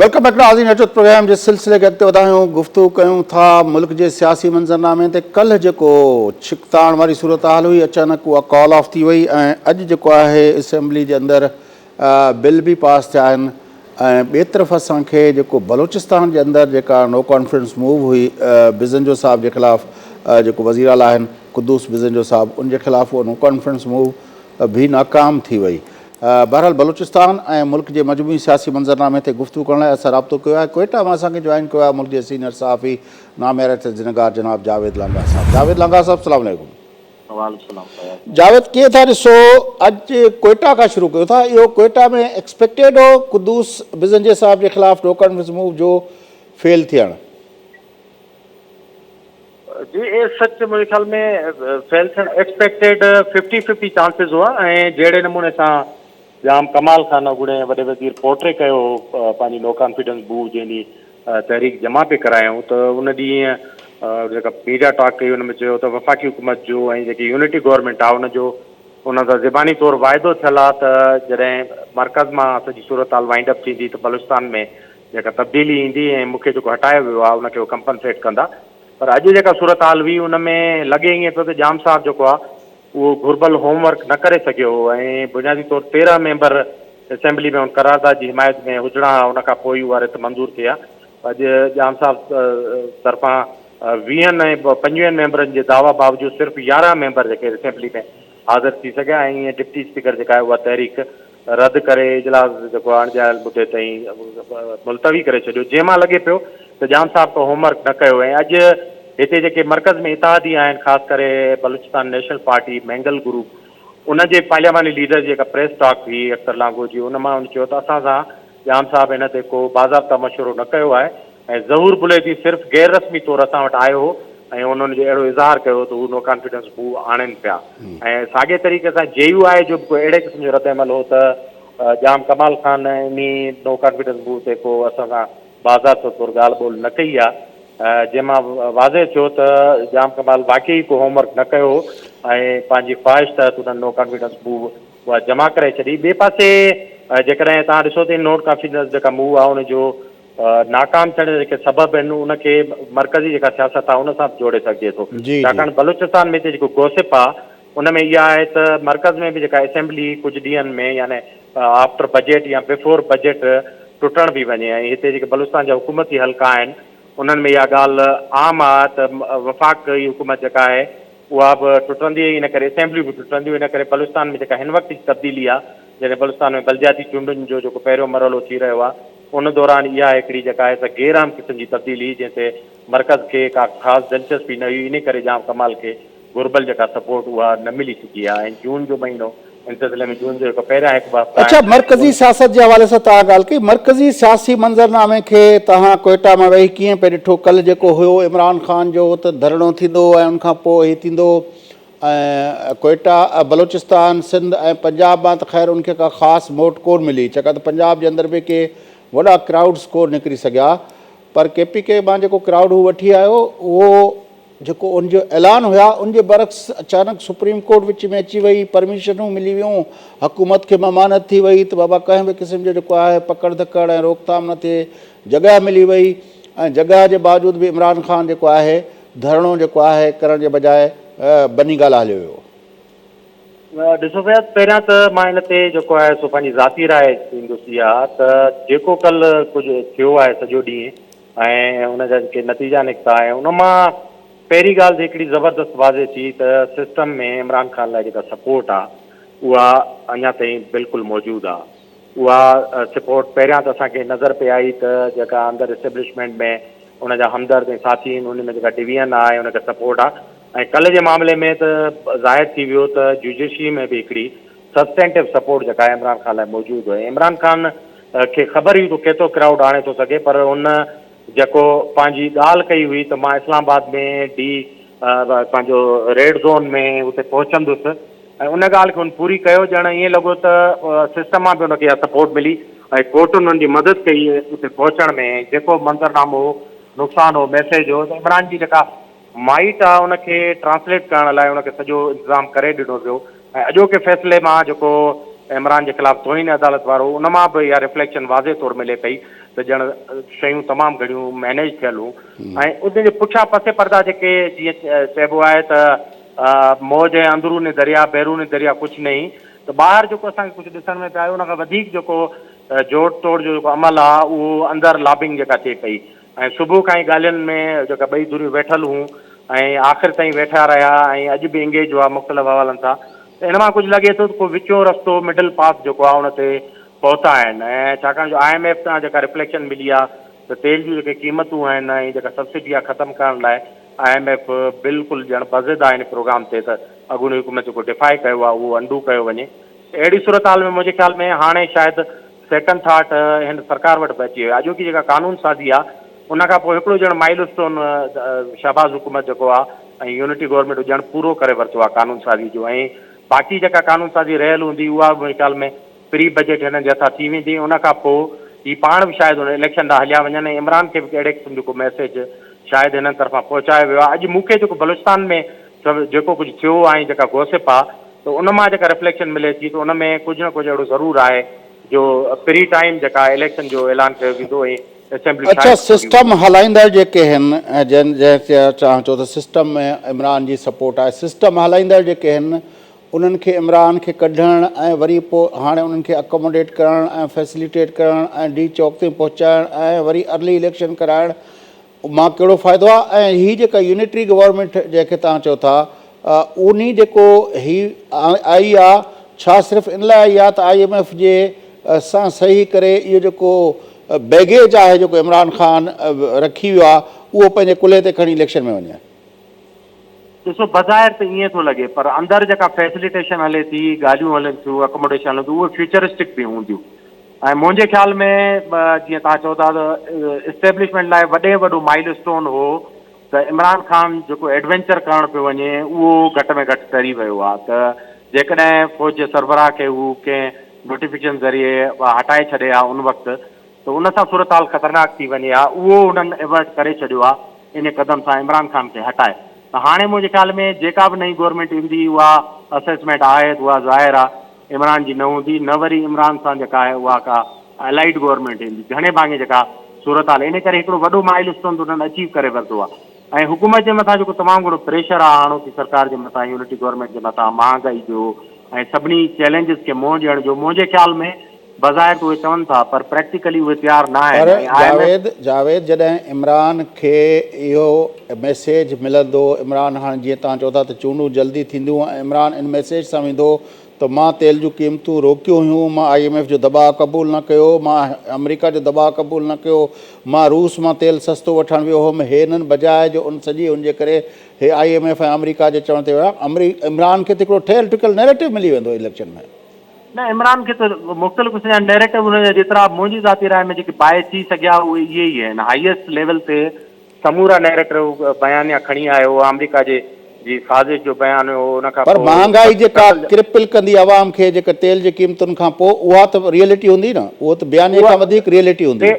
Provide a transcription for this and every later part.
Welcome back ناظرين اچو ته پروگرام جي سلسلي کي اڳتي وڌايون گفتگو ڪيون ٿا ملڪ جي سياسي منظرنامي تي ڪلهه جيڪو ڇڪتاڻ واري صورتحال هئي اچانڪ اها ڪال آف ٿي وئي ۽ اڄ جيڪو آهي اسيمبلي جي اندر بل به پاس ٿيا آهن ۽ ٻئي طرف اسان کي جيڪو بلوچستان جي اندر جيڪا نو ڪانفيڊنس موو هئي بزنجو صاحب جي خلاف جيڪو وزير اعليٰ آهن قدوس بزنجو صاحب ان جي خلاف اهو نو ڪانفيڊنس موو به ناڪام ٿي وئي. بهرحال بلوچستان ۽ ملڪ جي مجموعي سياسي منظرنامي تي گفتگو ڪرڻ لاء اسان رابطو ڪيو آهي. ڪوئيٽا مان اسان کي جوائن ڪيو آهي ملڪ جي سينئر صحافي نامياري تجزيه نگار جناب جاويد لانگاهه صاحب. جاويد لانگاهه صاحب السلام عليڪم. وعليڪم السلام فياض صاحب. جاويد ڪيئن ٿا ڏسو اڄ ڪوئيٽا کان شروع ڪيون ٿا اهو ڪوئيٽا ۾ ايڪسپيڪٽيڊ هو قدوس بزنجي صاحب جي خلاف نو ڪانفيڊنس موو جو فيل ٿيڻ؟ جي اي سچ منهنجي خيال ۾ فيل ٿيڻ ايڪسپيڪٽيڊ ففٽي ففٽي چانسز هئا ۽ جهڙي نموني سان ڄام ڪمال خان اڳوڻي وڏي وزير پورٽري ڪيو هو پنهنجي نو ڪانفيڊنس بو جنهن ڏينهن تحريڪ جمع پئي ڪرايائون ته ان ڏينهن جيڪا ميڊيا ٽاڪ ڪئي ان ۾ چيو ته وفاقي حڪومت جو ۽ جيڪي يونٽي گورنمينٽ آهي ان جو ان سان زباني طور واعدو ٿيل آهي ته جڏهن مرڪز مان سڄي صورتحال وائنڊ اپ ٿيندي ته بلوچستان ۾ جيڪا تبديلي ايندي ۽ مون کي جيڪو هٽايو ويو آهي ان کي هو ڪمپنسيٽ ڪندا پر اڄ جيڪا صورتحال هئي ان ۾ لڳي ائين پيو ته ڄام صاحب جيڪو آهي اهو گهربل هوم ورڪ نه ڪري سگهيو هو ۽ بنيادي طور 13 ميمبر اسيمبلي ۾ ان قرارداد جي حمايت ۾ هجڻا ها ان کان پوء ئي اها رٿ منظور ٿئي ها اڄ ڄام صاحب طرفان ويهن ۽ پنجويهن ميمبرن جي دعويٰ باوجود صرف 11 ميمبر جيڪي اسيمبلي ۾ حاضر ٿي سگهيا ۽ ائين ڊپٽي اسپيڪر جيڪا آهي اها تحريڪ رد ڪري اجلاس جيڪو آهي اڻڄاڻايل مدي تائين ملتوي ڪري ڇڏيو جنهن مان لڳي پيو ته ڄام صاحب ڪو هوم ورڪ نه ڪيو ۽ اڄ هتي جيڪي مرڪز ۾ اتحادي آهن خاص ڪري Balochistan national party Mengal group ان جي پارلياماني ليڊر جي جيڪا پريس ٽاڪ هئي اختر لانگو جي ان مان هن چيو ته اسان سان ڄام صاحب ان تي ڪو باضابطا مشورو نه ڪيو آهي ۽ ظهور بليدي صرف غير رسمي طور اسان وٽ آيو هو ۽ هن ان جو اهڙو اظهار ڪيو ته هو نو ڪانفيڊنس موو آڻين پيا ۽ ساڳئي طريقي سان جي يو آء جو به ڪو اهڙي قسم جو رد عمل هو ته ڄام ڪمال خان انهي نو ڪانفيڊنس موو تي ڪو اسان سان باضابطه طور ڳالهه ٻولهه نه ڪئي آهي جنهن مان واضح ٿيو ته ڄام ڪمال واقعي ڪو هوم ورڪ نه ڪيو هو ۽ پنهنجي خواهش تحت انهن نو ڪانفيڊنس موو اها جمع ڪرائي ڇڏي. ٻئي پاسي جيڪڏهن توهان ڏسو ته نوٽ ڪانفيڊنس جيڪا موو آهي ان جو ناڪام ٿيڻ جا جيڪي سبب آهن ان کي مرڪزي جيڪا سياست آهي ان سان به جوڙي سگهجي ٿو. ڇاڪاڻ بلوچستان ۾ هتي جيڪو گوسپ آهي ان ۾ اها آهي ته مرڪز ۾ به جيڪا اسيمبلي ڪجهه ڏينهن ۾ يعني آفٽر بجيٽ يا بفور بجيٽ ٽٽڻ پئي وڃي ۽ هتي جيڪي بلوچستان جا حڪومتي حلقا آهن انهن ۾ اها ڳالهه عام آهي ته وفاق جي حڪومت جيڪا آهي اها به ٽٽندي ۽ ان ڪري اسيمبليون به ٽٽنديون ان ڪري بلوچستان ۾ جيڪا هن وقت جي تبديلي آهي جڏهن بلوچستان ۾ بلدياتي چونڊن جو جيڪو پهريون مرحلو ٿي رهيو آهي ان دوران اها هڪڙي جيڪا آهي سا غير اهم قسم جي تبديلي هئي جنهن تي مرڪز کي ڪا خاص دلچسپي نه هئي ان ڪري ڄام ڪمال کي گهربل جيڪا سپورٽ اها نه ملي سگهي آهي ۽ جون جو مهينو ان سلسلي ۾ جون جو هڪ پهريان هڪ ٻه هفتا اڇا مرڪزي سياست جي حوالي سان توهان ڳالهه ڪئي مرڪزي سياسي منظرنامي کي توهان ڪوئيٽا مان ويهي ڪيئن پئي ڏٺو ڪلهه جيڪو هيو عمران خان جو ته ڌرڻو ٿيندو ۽ ان کان پوء هي ٿيندو ۽ ڪوئيٽا بلوچستان سنڌ ۽ پنجاب مان ته خير ان کي ڪا خاص موٽ ڪون ملي ڇاڪاڻ ته پنجاب جي اندر به ڪي وڏا ڪرائوڊس ڪون نڪري سگهيا پر ڪي پي ڪي مان جيڪو ڪرائوڊ هو وٺي آيو اهو جيڪو ان جو اعلان هيا ان جي برعڪس اچانڪ سپريم ڪورٽ وچ ۾ اچي وئي، پرميشنون ملي ويون، حڪومت کي ممانعت ٿي وئي ته بابا ڪنهن به قسم جو جيڪو آهي پڪڙ ڌڪڙ ۽ روڪٿام نه ٿئي، جڳهه ملي وئي ۽ جڳهه جي باوجود به عمران خان جيڪو آهي ڌرڻو جيڪو آهي ڪرڻ جي بجاء بني گالا هليو ويو. ڏسو فياض پهريان ته مان ان تي جيڪو آهي سو پنهنجي ذاتي راء ڏيندس اها ته جيڪو ڪلهه ڪجهه ٿيو آهي سڄو ڏينهن ۽ ان جا جيڪي نتيجا نڪتا ۽ ان مان پهرين ڳالهه ته هڪڙي زبردست واضح ٿي ته سسٽم ۾ عمران خان لاء جيڪا سپورٽ آ اها اڃا تائين بلڪل موجود آ اها سپورٽ پهريان ته اسان کي نظر پئي آئي ته جيڪا اندر اسٽيبلشمينٽ ۾ ان جا همدرد ۽ ساٿي آهن ان ۾ جيڪا ڊويزن آ ۽ ان کي سپورٽ آ ۽ ڪلهه جي معاملي ۾ ته ظاهر ٿي ويو ته جوڊيشري ۾ به هڪڙي سبسٽينٽو سپورٽ جيڪا آهي عمران خان لاء موجود هئي عمران خان کي خبر هئي ته ڪيترو ڪرائوڊ آڻي ٿو سگهي پر هن جيڪو پنهنجي ڳالهه ڪئي هئي ته مان اسلام آباد ۾ ڊي پنهنجو ريڊ زون ۾ اتي پهچندس ۽ ان ڳالهه کي هن پوري ڪيو ڄڻ ائين لڳو ته سسٽم مان به هن کي اها سپورٽ ملي ۽ ڪورٽن هن جي مدد ڪئي اتي پهچڻ ۾ جيڪو منظرنامو هو نقصان هو ميسيج هو ته عمران جي جيڪا مائٽ آ ان کي ٽرانسليٽ ڪرڻ لاء ان کي سڄو انتظام ڪري ڏنو ويو ۽ اڄوڪي فيصلي مان جيڪو عمران جي خلاف توهين عدالت وارو ان مان به اها رفليڪشن واضح طور ملي پئي ته ڄڻ شيون تمام گهڻيون مئنيج ٿيل هيون ۽ ان جي پٺيان پس پرده جيڪي جيئن چئبو آهي ته موج ۽ اندروني دريا بيروني دريا ڪجهه نهين ته ٻاهر جيڪو اسان کي ڪجهه ڏسڻ ۾ پيو آيو ان کان وڌيڪ جيڪو جوڙ ٽوڙ جو جيڪو عمل آهي اهو اندر لابنگ جيڪا ٿئي پئي ۽ صبح کان ئي ڳالهين ۾ جيڪا ٻئي ڌريون ويٺل هيون ۽ آخر تائين ويٺا رهيا ۽ اڄ به انگيج هئا مختلف حوالن سان ته ان مان ڪجهه لڳي ٿو ته ڪو وچون رستو مڊل پاٿ جيڪو آهي ان تي پهتا آهن ۽ ڇاڪاڻ جو I M F تان جيڪا رفليڪشن ملي آهي ته تيل جون جيڪي قيمتون آهن ۽ جيڪا سبسڊي آهي ختم ڪرڻ لاء I M F بلڪل ڄڻ بضد آهي ان پروگرام تي ته اڳوڻي حڪومت جيڪو ڊفائي ڪيو آهي اهو انڊو ڪيو وڃي ته اهڙي صورتحال ۾ منهنجي خيال ۾ هاڻي شايد سيڪنڊ ٿاٽ هن سرڪار وٽ به اچي ويو آهي اڄوڪي جيڪا قانون سازي آهي ان کان پوء هڪڙو ڄڻ مائل اسٽون شهباز حڪومت جيڪو آهي ۽ يونٽي گورنمينٽ ڄڻ پورو ڪري ورتو آهي قانون سازي جو ۽ باقي جيڪا قانون سازي رهيل هوندي اها به منهنجي خيال ۾ پري بجيٽ هنن جي هٿان ٿي ويندي ان کان پوء هي پاڻ به شايد ان اليڪشن ڏانهن هليا وڃن ۽ عمران کي به اهڙي قسم جو ڪو ميسيج شايد هنن طرفان پهچايو ويو آهي اڄ مون کي جيڪو بلوچستان ۾ سڀ جيڪو ڪجهه ٿيو آهي ۽ جيڪا گوسپ آهي ته ان مان جيڪا رفليڪشن ملي ٿي ته ان ۾ ڪجهه نه ڪجهه اهڙو ضرور آهي جو پري ٽائيم جيڪا اليڪشن جو اعلان ڪيو ويندو ۽ اسيمبليون اڇا شايد کوليون سسٽم هلائيندڙ جيڪي هن جن جنهن چاهه چئو ته سسٽم ۾ عمران جي سپورٽ آهي سسٽم هلائيندڙ جيڪي هن انهن کي عمران کي ڪڍڻ ۽ وري پوء هاڻي انهن کي اڪوموڊيٽ ڪرڻ ۽ فيسليٽيٽ ڪرڻ ۽ ڊي چوڪ تائين پهچائڻ ۽ وري ارلي اليڪشن ڪرائڻ مان ڪهڙو فائدو آهي ۽ هي جيڪا يونٽري گورنمينٽ جنهن کي توهان چئو ٿا انهي جيڪو هي آئي آ ڇا صرف ان لاء آئي آ ته I M F جي سان صحيح ڪري اهو جيڪو بيگيج آهي جيڪو عمران خان رکي ويو آ اهو پنهنجي ڪلهي تي کڻي اليڪشن ۾ وڃي. ڏسو بظاهر ته ائين ٿو لڳي پر اندر جيڪا فيسليٽيشن هلي ٿي، ڳالهيون هلن ٿيون، اڪوموڊيشن هلن ٿيون اهي فيوچرسٽڪ به هونديون ۽ منهنجي خيال ۾ جيئن توهان چئو ٿا ته اسٽيبلشمينٽ لاء وڏي ۾ وڏو مائل اسٽون هو ته عمران خان جيڪو ايڊوينچر ڪرڻ پيو وڃي اهو گهٽ ۾ گهٽ ٽري ويو آهي ته جيڪڏهن فوج جي سربراهه کي هو ڪنهن نوٽيفڪيشن ذريعي هٽائي ڇڏي ها ان وقت ته ان سان صورتحال خطرناڪ ٿي وڃي ها اهو هنن ايورٽ ڪري ڇڏيو آهي. ان قدم سان عمران خان کي هٽائي ته هاڻي منهنجي خيال ۾ جيڪا به نئين گورنمينٽ ايندي اها اسيسمينٽ آهي ته اها ظاهر آهي عمران جي نه هوندي نه وري عمران سان جيڪا آهي اها ڪا الائيڊ گورنمينٽ ايندي گهڻي ڀاڱي جيڪا صورتحال ان ڪري هڪڙو وڏو مائل اسٽون ته انهن اچيو ڪري ورتو آهي ۽ حڪومت جي مٿان جيڪو تمام گهڻو پريشر آهي هاڻوڪي سرڪار جي مٿان يونٽي گورنمينٽ جي مٿان مهانگائي جو ۽ سڀني چئلينجز کي منهن ڏيڻ جو منهنجي خيال ۾ بظاهر ته اهي چون ٿا پر پريڪٽيڪلي اهي تيار نه آهن پر ۽ I M F. Javed Javed جڏهن عمران کي اهو ميسيج ملندو عمران هاڻ جيئن توهان چئو ٿا ته چونڊون جلدي ٿينديون ۽ عمران ان ميسيج سان ويندو ته مان تيل جون قيمتون روڪيون هيون مان I M F جو دٻاء قبول نه ڪيو مان آمريڪا جو دٻاء قبول نه ڪيو مان روس مان تيل سستو وٺڻ ويو هوم هي انهن بجاء جو ان سڄي ان جي ڪري هي I M F ۽ آمريڪا جي چوڻ تي ويا عمران کي ته هڪڙو ٺهيل ٺڪيل نيريٽو ملي ويندو اليڪشن ۾. نه عمران کي ته مختلف قسم جا نيريٽو انهن جا جيترا منهنجي ذاتي راء ۾ جيڪي بائي ٿي سگهيا اهي اهي ئي آهن هائيسٽ ليول تي سمورا نيريٽو بيانيا کڻي آيو هو آمريڪا جي جي سازش جو بيان هيو ان کان پر پوء مهانگائي جيڪا قتل ڪرپل ڪندي عوام کي جيڪا تيل جي قيمتن کان پوء اها ته ريئلٽي هوندي نه اهو ته بيانيي اها کان وڌيڪ ريئلٽي هوندي.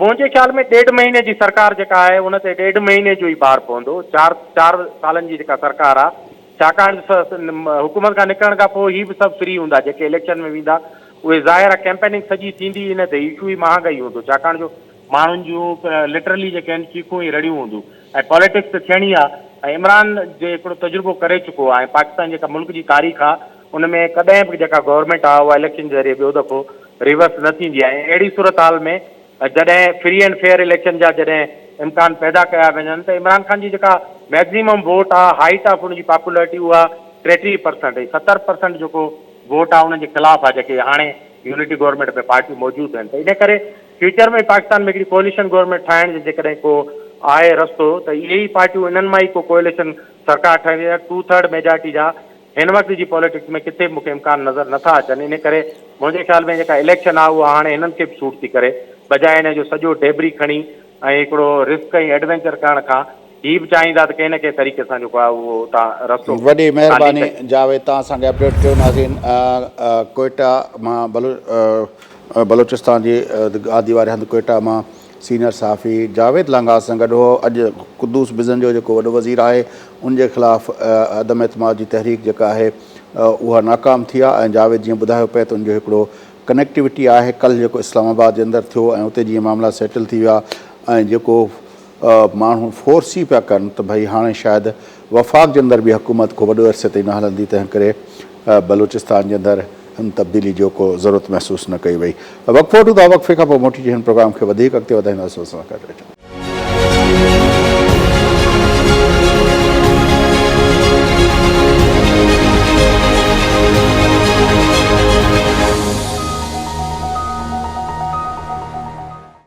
منهنجي خيال ۾ ڏيڍ مهيني جي سرڪار جيڪا آهي ان تي ڏيڍ مهيني جو ئي بار پوندو چار چار سالن جي جيڪا سرڪار آهي ڇاڪاڻ ته حڪومت کان نڪرڻ کان پوء هي به سڀ فري هوندا جيڪي اليڪشن ۾ ويندا اهي ظاهر آهي ڪيمپيننگ سڄي ٿيندي ئي نه ته ايشو ئي مهانگائي هوندو ڇاڪاڻ جو ماڻهن جون لٽرلي جيڪي آهن چيخون ۽ رڙيون هونديون ۽ پاليٽڪس ته ٿيڻي آهي ۽ عمران جي هڪڙو تجربو ڪري چڪو آهي ۽ پاڪستان جيڪا ملڪ جي تاريخ آهي ان ۾ ڪڏهن به جيڪا گورنمينٽ آهي اها اليڪشن جي ذريعي ٻيو دفعو ريورس نه ٿيندي آهي ۽ اهڙي صورتحال ۾ جڏهن فري اينڊ فيئر اليڪشن جا جڏهن امڪان پيدا ڪيا وڃن ته عمران خان جي جيڪا ميڪزيمم ووٽ آ هائيٽ آف ان جي پاپولرٽي اها 33 پرسنٽ ۽ 70 پرسنٽ جيڪو ووٽ آ ان جي خلاف آ جيڪي هاڻي يونٽي گورنمينٽ ۾ پارٽيون موجود آهن ته ان ڪري فيوچر ۾ پاڪستان ۾ هڪڙي ڪوئليشن گورنمينٽ ٺاهڻ جي جيڪڏهن ڪو آهي رستو ته اهي ئي پارٽيون انهن مان ئي ڪو ڪوئليشن سرڪار ٺهندي ٽو ٿرڊ ميجارٽي جا هن وقت جي پاليٽڪس ۾ ڪٿي به مون کي امڪان نظر نه ٿا اچن انهي ڪري منهنجي خيال ۾ جيڪا اليڪشن آهي اها هاڻي هنن کي به سوٽ ٿي ڪري بجاء ان جو سڄو ڊيبري کڻي ۽ هڪڙو رسڪ ۽ ايڊوينچر ڪرڻ کان هي به چاهيندا ته ڪنهن نه ڪنهن طريقي سان جيڪو آهي اهو اتان رستو وڏي خالي مهرباني ڪجي. جاويد توهان اسان کي اپڊيٽ ڪيو ناظرين ڪوئيٽا مان بلوچستان جي گادي واري هنڌ ڪوئيٽا مان سينئر صحافي جاويد لانگاهه سان گڏ هو. اڄ قدوس بزنجو جيڪو وڏو وزير آهي ان جي خلاف عدم اعتماد جي تحريڪ جيڪا آهي اها ناڪام ٿي آهي ۽ جاويد جيئن ٻڌايو پئي ته ان جو هڪڙو ڪنيڪٽيوٽي آهي ڪلهه جيڪو اسلام آباد جي اندر ٿيو ۽ اتي جيئن معاملا سيٽل ٿي ويا ۽ جيڪو ماڻهو فورس ئي پيا ڪن ته ڀئي هاڻي شايد وفاق جي اندر به حڪومت ڪو وڏو عرصي تائين نه هلندي تنهن ڪري بلوچستان جي اندر ان تبديلي جو ڪو ضرورت محسوس نه ڪئي وئي. وقفو وٺون ٿا وقفي کان پوء موٽي اچي هن پروگرام کي وڌيڪ اڳتي وڌائينداسين اسان سان گڏ رهجو.